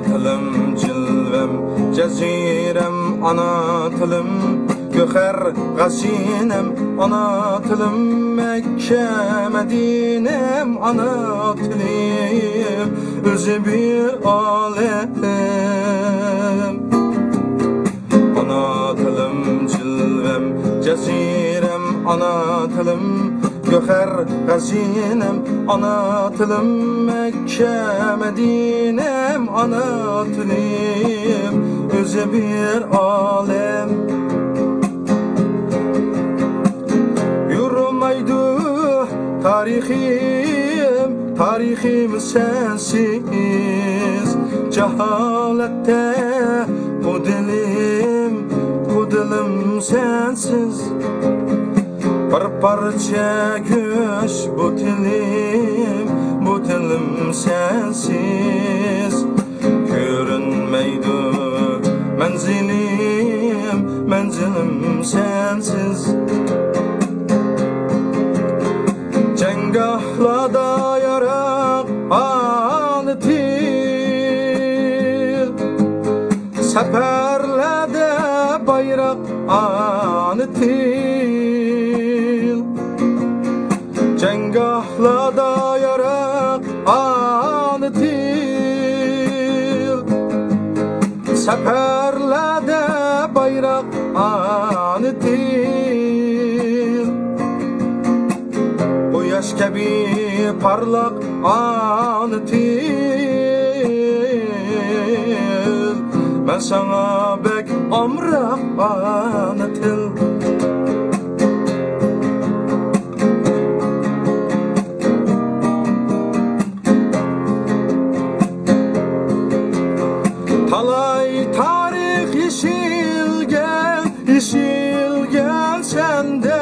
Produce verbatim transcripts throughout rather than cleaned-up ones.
تىلىم جىلۋەم، جەزىرەم ئانا تىلىم، گۆھەر خەزىنەم ئانا تىلىم، مەككە مەدىنەم ئانا تىلىم، ئۆزى بىر ئالەم. ئانا تىلىم جىلۋەم، جەزىرەم ئانا تىلىم، گۆھەر خەزىنەم ئانا تىلىم، مەككە مەدىنەم ئانا تىلىم، ئۆزى بىر ئالەم. يورۇمايدۇ تارىخىم، تارىخىم سەنسىز، جاھالەتتە بۇ دىلىم، بۇ دىلىم سەنسىز. بىر پارچە گۆش بۇ تىلىم، بۇ تىلىم سەنسىز. كۆرۈنمەيدۇ مەنزىلىم، مەنزىلىم سەنسىز. جەڭگاھلاردا ياراق ئانا تىل، سەپەرلەردە بايراق ئانا تىل. جەڭگاھلاردا ياراق ئانا تىل، سەپەرلەردە بايراق ئانا تىل. قۇياش كەبى پارلاق ئانا تىل، مەن ساڭا بەك ئامراق ئانا تىل. تالاي تارىخ يېشىلگەن، يېشىلگەن سەندە.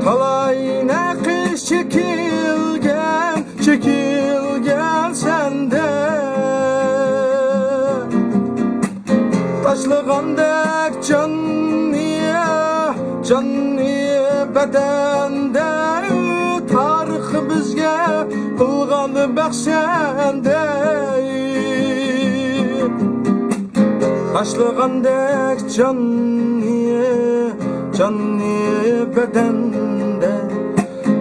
تالاي نەقىش چېكىلگەن، چېكىلگەن سەندە. تاشلىغاندەك جاننى، جاننى بەدەندە، تارىخ بىزگە قىلغان بەخشەندە. تاشلىغاندەك جاننى، جاننى بەدەندە،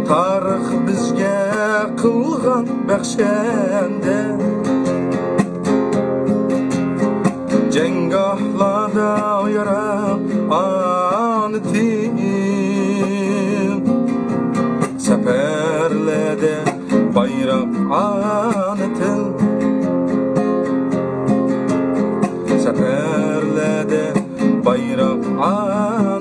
تارىخ بىزگە قىلغان بەخشەندە. جەڭگاھلاردا ياراق ئانا تىل، سەپەرلەردە بايراق ئانا تىل، سەپەرلەردە بايراق ئانا